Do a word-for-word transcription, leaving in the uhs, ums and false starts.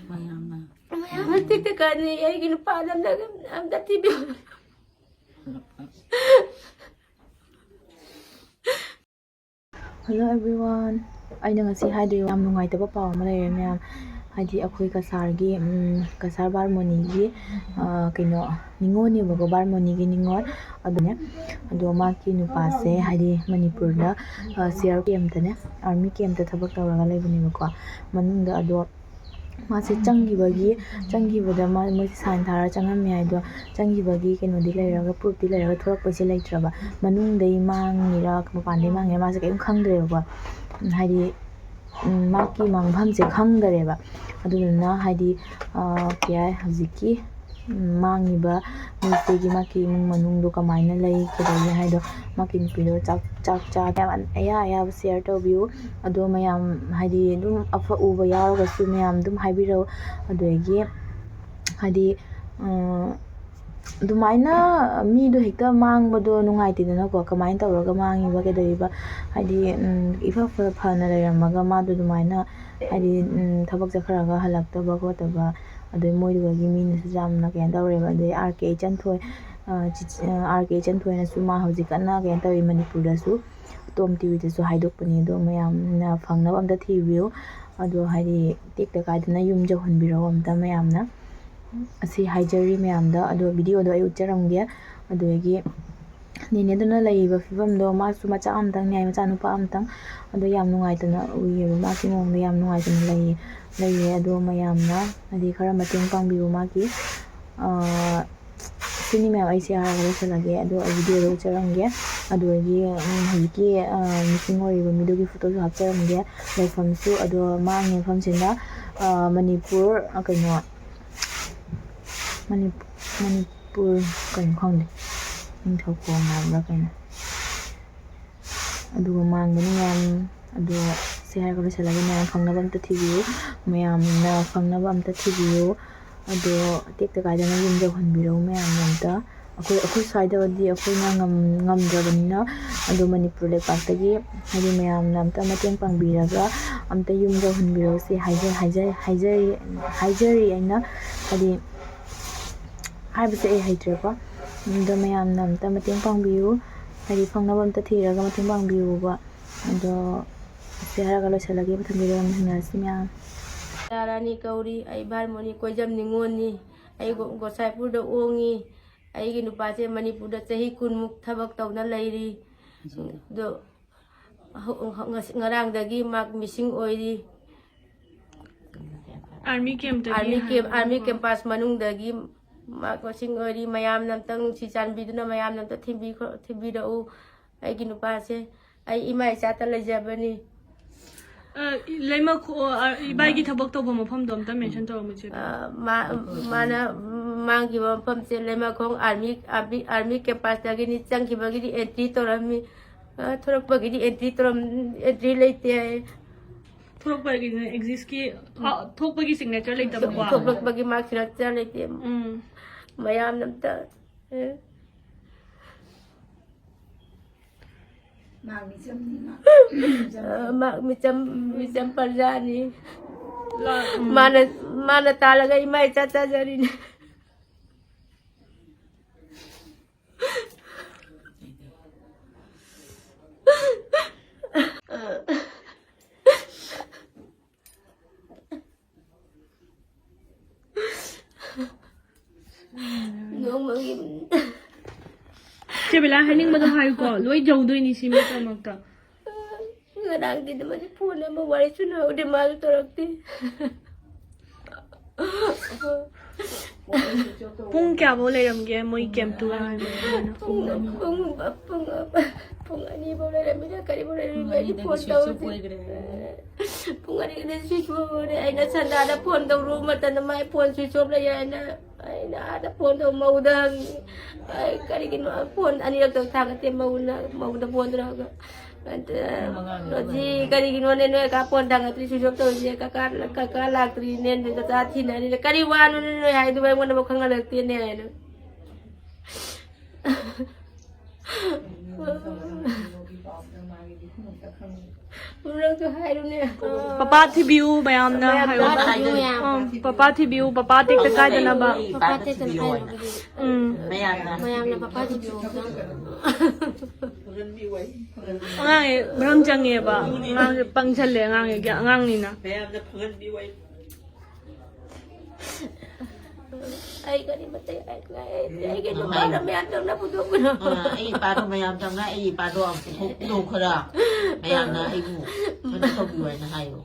ꯃꯌꯥꯝꯅ ꯃꯌꯥꯝ ꯇꯦꯛꯇ ꯀꯥꯟꯅꯩ꯫ ꯑꯩꯒꯤ ꯅꯨꯄꯥꯗ ꯑꯝꯇ, ꯑꯝꯇ ꯊꯤꯕꯤꯌꯨ꯫ Hello everyone, ꯑꯩꯅ ꯉꯁꯤ ꯍꯥꯏꯗꯣꯏꯕ ꯌꯥꯝ ꯅꯨꯡꯉꯥꯏꯇꯕ ꯄꯥꯎ ꯑꯃ ꯂꯩꯔꯦ ꯃꯌꯥꯝ꯫ ꯍꯥꯏꯗꯤ ꯑꯩꯈꯣꯏ ꯀꯁꯥꯔꯒꯤ, ꯎꯝ, ꯀꯁꯥꯔ ꯕꯥꯔꯃꯣꯅꯤꯒꯤ, ꯑ, ꯀꯩꯅꯣ, ꯅꯤꯉꯣꯜꯅꯦꯕꯀꯣ, ꯕꯥꯔꯃꯣꯅꯤꯒꯤ ꯅꯤꯉꯣꯜ꯫ ꯑꯗꯨꯅꯦ, ꯑꯗꯣ ꯃꯥꯒꯤ ꯅꯨꯄꯥꯁꯦ ꯍꯥꯏꯗꯤ ꯃꯅꯤꯄꯨꯔꯗ, ꯑ, ꯁꯤ ꯑꯥꯔ ꯀꯦꯝꯇꯅꯦ, ꯑꯥꯔꯃꯤ ꯀꯦꯝꯇ ꯊꯕꯛ ꯇꯧꯔꯒ ꯂꯩꯕꯅꯦꯕꯀꯣ꯫ ꯃꯅꯨꯡꯗ ꯑꯗꯣ ꯃꯥꯁꯦ ꯆꯪꯈꯤꯕꯒꯤ, ꯆꯪꯈꯤꯕꯗ ꯃꯥ, ꯃꯣꯏꯁꯦ ꯁꯥꯏꯟ ꯊꯥꯔ ꯆꯪꯉꯝꯃꯦ ꯍꯥꯏꯗꯣ, ꯆꯪꯈꯤꯕꯒꯤ ꯀꯩꯅꯣꯗꯤ ꯂꯩꯔꯒ, ꯄ꯭ꯔꯨꯐꯇꯤ ꯂꯩꯔꯒ ꯊꯣꯛꯂꯛꯄꯁꯦ ꯂꯩꯇ꯭ꯔꯕ꯫ ꯃꯅꯨꯡꯗꯩ ꯃꯥꯡꯉꯤꯔ ꯃꯄꯥꯟꯗꯩ ꯃꯥꯡꯉꯤꯔ ꯃꯥꯁꯦ ꯀꯔꯤꯝ ꯈꯪꯗ꯭ꯔꯦꯕꯀꯣ꯫ ꯎꯝ, ꯍꯥꯏꯗꯤ, ꯎꯝ, ꯃꯥꯒꯤ ꯃꯥꯡꯐꯝꯁꯦ ꯈꯪꯗꯔꯦꯕ꯫ ꯑꯗꯨꯗꯨꯅ ꯍꯥꯏꯗꯤ, ꯑ, ꯀꯩ ꯍꯥꯏ, ꯍꯧꯖꯤꯛꯀꯤ, ꯎꯝ, ꯃꯥꯡꯉꯤꯕ ꯃꯤꯁꯤꯒꯤ ꯃꯥꯒꯤ ꯏꯃꯨꯡ ꯃꯅꯨꯡꯗꯣ ꯀꯃꯥꯏꯅ ꯂꯩ, ꯀꯩꯗꯧꯏ ꯍꯥꯏꯗꯣ, ꯃꯥꯒꯤ ꯅꯨꯄꯤꯗꯣ ꯆꯥꯛ, ꯆꯥꯛ ꯆꯥ-, ꯑꯌꯥ ꯑꯌꯥꯕ ꯁꯤꯌꯔ ꯇꯧꯕꯤꯌꯨ꯫ ꯑꯗꯣ ꯃꯌꯥꯝ ꯍꯥꯏꯗꯤ ꯑꯗꯨꯝ ꯑꯐ ꯎꯕ ꯌꯥꯎꯔꯒꯁꯨ ꯃꯌꯥꯝ ꯑꯗꯨꯝ ꯍꯥꯏꯕꯤꯔꯛꯎ꯫ ꯑꯗꯨꯗꯒꯤ ꯍꯥꯏꯗꯤ, ꯑ, ꯑꯗꯨꯃꯥꯏꯅ ꯃꯤꯗꯣ ꯍꯦꯛꯇ ꯃꯥꯡꯕꯗꯣ ꯅꯨꯡꯉꯥꯏꯇꯦꯗꯅꯀꯣ꯫ ꯀꯃꯥꯏꯅ ꯇꯧꯔꯒ ꯃꯥꯡꯉꯤꯕ, ꯀꯩꯗꯧꯔꯤꯕ? ꯍꯥꯏꯗꯤ, ꯎꯝ, ꯏꯐ ꯐ-, ꯐꯅ ꯂꯩꯔꯝꯃꯒ ꯃꯥꯗꯣ ꯑꯗꯨꯃꯥꯏꯅ, ꯍꯥꯏꯗꯤ, ꯎꯝ, ꯊꯕꯛ ꯆꯠꯈ꯭ꯔꯒ ꯍꯜꯂꯛꯇꯕ ꯈꯣꯠꯇꯕ, ꯑꯗꯩ ꯃꯣꯏꯗꯨꯗꯒꯤ ꯃꯤꯅꯁꯨ ꯌꯥꯝꯅ ꯀꯩꯅꯣ ꯇꯧꯔꯦꯕ꯫ ꯑꯗꯩ ꯑꯥꯔ ꯀꯦ ꯏꯆꯟꯊꯣꯏ, ꯑ, ꯆꯤꯆ-, ꯑ, ꯑꯥꯔ ꯀꯦ ꯏꯆꯟꯊꯣꯏꯅꯁꯨ ꯃꯥ ꯍꯧꯖꯤꯛ ꯀꯟꯅ ꯀꯩꯅꯣ ꯇꯧꯔꯤ ꯃꯅꯤꯄꯨꯔꯗꯁꯨ꯫ ꯇꯣꯝ ꯇꯤ ꯚꯤꯗꯁꯨ ꯍꯥꯏꯗꯣꯛꯄꯅꯤ꯫ ꯑꯗꯣ ꯃꯌꯥꯝꯅ ꯐꯪꯅꯕ ꯑꯝꯇ ꯊꯤꯕꯤꯌꯨ꯫ ꯑꯗꯣ ꯍꯥꯏꯗꯤ ꯇꯦꯛꯇ ꯀꯥꯏꯗꯅ ꯌꯨꯝ ꯌꯧꯍꯟꯕꯤꯔꯛꯑꯣ ꯑꯝꯇ ꯃꯌꯥꯝꯅ꯫ ꯑꯁꯤ ꯍꯥꯏꯖꯔꯤ ꯃꯌꯥꯝꯗ꯫ ꯑꯗꯣ ꯚꯤꯗꯤꯑꯣꯗꯣ ꯑꯩ ꯎꯠꯆꯔꯝꯒꯦ꯫ ꯑꯗꯨꯗꯒꯤ ꯅꯦꯅꯦꯗꯨꯅ ꯂꯩꯔꯤꯕ ꯐꯤꯕꯝꯗꯣ, ꯃꯥꯁꯨ ꯃꯆꯥ ꯑꯃꯇꯪꯅꯦ ꯍꯥꯏ, ꯃꯆꯥꯅꯨꯄꯥ ꯑꯃꯇꯪ꯫ ꯑꯗꯣ ꯌꯥꯝ ꯅꯨꯡꯉꯥꯏꯇꯅ ꯎꯏꯌꯦꯕ, ꯃꯥꯒꯤ ꯃꯑꯣꯡꯗꯣ ꯌꯥꯝ ꯅꯨꯡꯉꯥꯏꯇꯅ ꯂꯩꯌꯦ, ꯂꯩꯌꯦ꯫ ꯑꯗꯣ ꯃꯌꯥꯝꯅ ꯍꯥꯏꯗꯤ ꯈꯔ ꯃꯇꯦꯡ ꯄꯥꯡꯕꯤꯌꯨ ꯃꯥꯒꯤ꯫ ꯑꯥ, ꯁꯤꯅꯤ ꯃꯌꯥꯝ, ꯑꯩꯁꯦ ꯍꯥꯏꯔꯒ ꯂꯣꯏꯁꯤꯜꯂꯒꯦ꯫ ꯑꯗꯣ ꯑꯩ ꯚꯤꯗꯤꯑꯣꯗ ꯎꯠꯆꯔꯝꯒꯦ꯫ ꯑꯗꯨꯗꯒꯤ, ꯎꯝ, ꯍꯧꯖꯤꯛꯀꯤ, ꯑꯥ, ꯃꯤꯁꯤꯡ ꯑꯣꯏꯔꯤꯕ ꯃꯤꯗꯨꯒꯤ ꯐꯣꯇꯣꯁꯨ ꯍꯥꯞꯆꯔꯝꯒꯦ꯫ ꯂꯩꯐꯝꯁꯨ, ꯑꯗꯣ ꯃꯥꯡꯉꯤ ꯃꯐꯝꯁꯤꯅ, ꯑꯥ, ꯃꯅꯤꯄꯨꯔ, ꯑꯥ, ꯀꯩꯅꯣ, ꯃꯅꯤ-, ꯃꯅꯤꯄꯨꯔ, ꯀꯩꯅꯣ ꯈꯪꯗꯦ, ꯅꯤꯡꯊꯧꯈꯣꯡ ꯍꯥꯏꯕ꯭ꯔꯥ ꯀꯩꯅꯣ, ꯑꯗꯨꯒ ꯃꯥꯡꯕꯅꯤ ꯃꯌꯥꯝ꯫ ꯑꯗꯣ ꯁꯤ ꯍꯥꯏꯔꯒ ꯂꯣꯏꯁꯤꯜꯂꯒꯦ꯫ ꯃꯌꯥꯝ ꯐꯪꯅꯕ ꯑꯝꯇ ꯊꯤꯕꯤꯌꯨ, ꯃꯌꯥꯝꯅ ꯐꯪꯅꯕ ꯑꯝꯇ ꯊꯤꯕꯤꯌꯨ꯫ ꯑꯗꯣ ꯇꯦꯛꯇ ꯀꯥꯏꯗꯅ ꯌꯨꯝ ꯌꯧꯍꯟꯕꯤꯔꯛꯎ ꯃꯌꯥꯝꯅ ꯑꯝꯇ꯫ ꯑꯩꯈꯣꯏ ꯑꯩꯈꯣꯏ ꯁ꯭ꯋꯥꯏꯗꯗꯤ ꯑꯩꯈꯣꯏꯅ ꯉꯝ- ꯉꯝꯗ꯭ꯔꯕꯅꯤꯅ, ꯑꯗꯣ ꯃꯅꯤꯄꯨꯔ ꯂꯩꯄꯥꯛꯇꯒꯤ ꯍꯥꯏꯗꯤ ꯃꯌꯥꯝꯅ ꯑꯝꯇ ꯃꯇꯦꯡ ꯄꯥꯡꯕꯤꯔꯒ ꯑꯝꯇ ꯌꯨꯝ ꯌꯧꯍꯟꯕꯤꯔꯛꯎꯁꯦ ꯍꯥꯏꯖ- ꯍꯥꯏꯖ- ꯍꯥꯏꯖꯔꯤ ꯍꯥꯏꯖꯔꯤ ꯑꯩꯅ ꯍꯥꯏꯗꯤ ꯍꯥꯏꯕꯁꯦ ꯑꯩ ꯍꯩꯇ꯭ꯔꯦꯀꯣ꯫ ꯑꯗꯣ ꯃꯌꯥꯝꯅ ꯑꯝꯇ ꯃꯇꯦꯡ ꯄꯥꯡꯕꯤꯌꯨ, ꯍꯥꯏꯗꯤ ꯐꯪꯅꯕ ꯑꯝꯇ ꯊꯤꯔꯒ ꯃꯇꯦꯡ ꯄꯥꯡꯕꯤꯌꯨꯕ꯫ ꯑꯗꯣ ꯁꯤ ꯍꯥꯏꯔꯒ ꯂꯣꯏꯁꯤꯜꯂꯒꯦ, ꯃꯊꯪ ꯚꯤꯗꯤꯑꯣ ꯑꯃ ꯊꯦꯡꯅꯔꯁꯤ ꯃꯌꯥꯝ꯫ ꯔꯥꯅꯤ ꯀꯧꯔꯤ꯫ ꯑꯩ ꯚꯥꯔꯃꯣꯅꯤ ꯀꯣꯏꯖꯝ ꯅꯤꯉꯣꯜꯅꯤ꯫ ꯑꯩ ꯒꯣ- ꯒꯣꯁꯥꯏꯄꯨꯔꯗ ꯑꯣꯡꯉꯤ꯫ ꯑꯩꯒꯤ ꯅꯨꯄꯥꯁꯦ ꯃꯅꯤꯄꯨꯔꯗ ꯆꯍꯤ ꯀꯨꯟꯃꯨꯛ ꯊꯕꯛ ꯇꯧꯅ ꯂꯩꯔꯤ꯫ ꯑꯗꯣ ꯍꯧ- ꯉꯁꯤ- ꯉꯔꯥꯡꯗꯒꯤ ꯃꯥ ꯃꯤꯁꯤꯡ ꯑꯣꯏꯔꯤ꯫ ꯑꯥꯔꯃꯤ ꯀꯦꯝꯞꯇꯒꯤ ꯑꯥꯔꯃꯤ ꯀꯦꯝ ꯑꯥꯔꯃꯤ ꯍꯥꯏꯕꯀꯣ꯫ ꯀꯦꯝꯄꯁ ꯃꯅꯨꯡꯗꯒꯤ ꯃꯥ ꯃꯁꯤꯡ ꯑꯣꯏꯔꯤ꯫ ꯃꯌꯥꯝꯅ ꯑꯝꯇꯪ ꯅꯨꯡꯁꯤ ꯆꯥꯟꯕꯤꯗꯨꯅ ꯃꯌꯥꯝꯅ ꯑꯝꯇ ꯊꯤꯟꯕꯤꯈꯣ- ꯊꯤꯟꯕꯤꯔꯛꯎ꯫ ꯑꯩꯒꯤ ꯅꯨꯄꯥꯁꯦ ꯑꯩ ꯏꯃꯥ ꯏꯆꯥꯇ ꯂꯩꯖꯕꯅꯤ꯫ ꯑ, ꯂꯩꯃꯈꯣ ꯑ, ꯏꯕꯥꯏꯒꯤ ꯊꯕꯛ ꯇꯧꯕ ꯃꯐꯝꯗꯣ ꯑꯝꯇ ꯃꯦꯟꯁꯟ ꯇꯧꯔꯝꯃꯨ ꯏꯆꯦ꯫ ꯑ, ꯃꯥ- ꯃꯥꯅ ꯃꯥꯡꯈꯤꯕ ꯃꯐꯝꯁꯦ ꯂꯩꯃꯈꯣꯡ ꯑꯥꯔꯃꯤ ꯑꯥꯔꯃꯤ ꯑꯥꯔꯃꯤ ꯀꯦꯝꯄꯁꯇꯒꯤꯅꯤ꯫ ꯆꯪꯈꯤꯕꯒꯤꯗꯤ ꯑꯦꯟꯇ꯭ꯔꯤ ꯇꯧꯔꯝꯃꯤ꯫ ꯑ, ꯊꯣꯔꯛꯄꯒꯤꯗꯤ ꯑꯦꯟꯇ꯭ꯔꯤ ꯇꯧꯔꯝ ꯑꯦꯟꯇ꯭ꯔꯤ ꯂꯩꯇꯦ ꯍꯥꯏ꯫ ꯊꯣꯛꯂꯛꯄꯒꯤꯅꯦ ꯑꯦꯛꯖꯤꯁꯀꯤ ꯑ, ꯊꯣꯛꯄꯒꯤ ꯁꯤꯒꯅꯦꯆꯔ ꯂꯩꯇꯕꯀꯣ꯫ ꯊꯣꯛꯂꯛꯄꯒꯤ ꯃꯥꯔꯛ ꯁꯤꯔꯛꯆꯔ ꯂꯩꯇꯦ꯫ ꯎꯝ꯫ ꯃꯌꯥꯝꯅ ꯑꯝꯇ ꯑꯦ, ꯃꯥ ꯃꯤꯆꯝꯅꯤ ꯃꯥ꯫ ꯑ, ꯃꯥ ꯃꯤꯆꯝ ꯃꯤꯆꯝ ꯄ꯭ꯔꯖꯥꯅꯤ꯫ ꯂꯥ- ꯎꯝ꯫ ꯃꯥꯅ ꯃꯥꯅ ꯇꯥꯜꯂꯒ ꯏꯃꯥ ꯏꯆꯥ ꯆꯥꯖꯔꯤꯅꯤ꯫ ꯅꯣꯡꯃꯒꯤ ꯆꯦ ꯕꯦꯂꯥ ꯍꯥꯏꯅꯤꯡꯕꯗꯣ ꯍꯥꯏꯌꯨꯀꯣ, ꯂꯣꯏ ꯌꯧꯗꯣꯏꯅꯤ ꯁꯤ ꯃꯤꯒꯤꯗꯃꯛꯇ꯫ ꯉꯔꯥꯡꯗꯤ ꯑꯗꯨꯃꯥꯏꯅ ꯐꯣꯟ ꯑꯃ ꯋꯥꯔꯤ ꯁꯨꯅꯍꯧꯗꯦ, ꯃꯥꯁꯨ ꯇꯧꯔꯛꯇꯦ꯫ ꯄꯨꯡ ꯀꯌꯥꯐꯧ ꯂꯩꯔꯝꯒꯦ ꯃꯣꯏ ꯀꯦꯝꯇꯨꯒ ꯍꯥꯏꯕꯗꯣ? ꯄꯨꯡ ꯄꯨꯡ ꯄꯨꯡ ꯄꯨꯡ ꯑꯅꯤꯐꯧ ꯂꯩꯔꯝꯃꯤꯅ ꯀꯔꯤꯐꯧ ꯂꯩꯔꯝꯃꯤ? ꯑꯩꯗꯤ ꯐꯣꯟ ꯇꯧꯔꯗꯤ ꯄꯨꯡ ꯑꯅꯤꯗ ꯁ꯭ꯋꯤꯆ ꯑꯣꯐ ꯑꯣꯏꯔꯦ꯫ ꯑꯩꯅ ꯁꯟꯗꯥꯗ ꯐꯣꯟ ꯇꯧꯔꯨꯕ ꯃꯇꯝꯗ ꯃꯥꯏ ꯐꯣꯟ ꯁ꯭ꯋꯤꯆ ꯑꯣꯐ ꯂꯩ ꯍꯥꯏꯅ ꯑꯩꯅ ꯑꯥꯗ ꯐꯣꯟ ꯇꯧ ꯃꯧꯗ ꯍꯪꯉꯤ꯫ ꯑꯩ ꯀꯔꯤꯒꯤꯅꯣ ꯐꯣꯟ ꯑꯅꯤꯔꯛ ꯇꯧ ꯊꯥꯡꯒꯠꯇꯦ ꯃꯧꯅ ꯃꯧꯗ ꯐꯣꯟ ꯇꯧꯔꯒ꯫ ꯑꯗ ꯁꯤ ꯀꯔꯤꯒꯤꯅꯣꯅꯦ ꯅꯣꯏ ꯀꯥ ꯐꯣꯟ ꯊꯥꯡꯒꯠꯇ꯭ꯔꯤ ꯁ꯭ꯋꯤꯆ ꯑꯣꯐ ꯇꯧꯔꯤꯁꯦ? ꯀꯀꯥ ꯀꯀꯥ ꯂꯥꯛꯇ꯭ꯔꯤꯅꯦ ꯅꯣꯏ ꯀꯀꯥ ꯊꯤꯅꯔꯤꯅꯦ꯫ ꯀꯔꯤ ꯋꯥꯅꯣꯅꯦ ꯅꯣꯏ ꯍꯥꯏꯗꯨꯕꯨ ꯑꯩꯉꯣꯟꯗꯐꯥꯎ ꯈꯪꯍꯜꯂꯛꯇꯦꯅꯦ ꯍꯥꯏꯅ꯫ ꯃꯔꯛꯇ ꯍꯥꯏꯔꯨꯅꯦ꯫ ꯄꯄꯥ ꯊꯤꯕꯤꯌꯨ ꯃꯌꯥꯝꯅ ꯍꯥꯏꯌꯣ꯫ ꯄꯄꯥ ꯊꯤꯕꯤꯌꯨ ꯃꯌꯥꯝ꯫ ꯎꯝ, ꯄꯄꯥ ꯊꯤꯕꯤꯌꯨ, ꯄꯄꯥ ꯇꯦꯛꯇ ꯀꯥꯏꯗꯅꯕ꯫ ꯄꯄꯥ ꯇꯦꯛꯇꯅ ꯍꯥꯏꯔꯕꯗꯤ ꯎꯝ꯫ ꯃꯌꯥꯝꯅ ꯃꯌꯥꯝꯅ ꯄꯄꯥ ꯊꯤꯕꯤꯌꯨ꯫ ꯑꯉꯥꯡꯁꯦ ꯃꯔꯝ ꯆꯪꯉꯦꯕ꯫ ꯑꯉꯥꯡꯁꯦ ꯄꯪꯁꯜꯂꯦ, ꯑꯉꯥꯡꯁꯦ, ꯑꯉꯥꯡꯅꯤꯅ꯫ ꯃꯌꯥꯝꯅ ꯐꯪꯍꯟꯕꯤꯌꯨ ꯑꯩ ꯑꯩ ꯀꯔꯤꯃꯇ ꯑꯩꯒꯤ ꯅꯨꯄꯥꯅ ꯃꯌꯥꯝ ꯇꯧꯅ ꯄꯨꯊꯣꯛꯄꯤꯔꯣ꯫ ꯑꯥ, ꯑꯩ ꯏꯄꯥꯗꯣ ꯃꯌꯥꯝ ꯆꯪꯅ ꯑꯩ ꯏꯄꯥꯗꯣ ꯑꯃꯨꯛ ꯄꯨꯊꯣꯛꯄꯤꯔꯣ ꯈꯔ꯫ ꯃꯌꯥꯝꯅ ꯑꯩꯕꯨ ꯀꯩꯅꯣ ꯇꯧꯕꯤꯌꯨ ꯍꯥꯏꯅ ꯍꯥꯏꯌꯣ꯫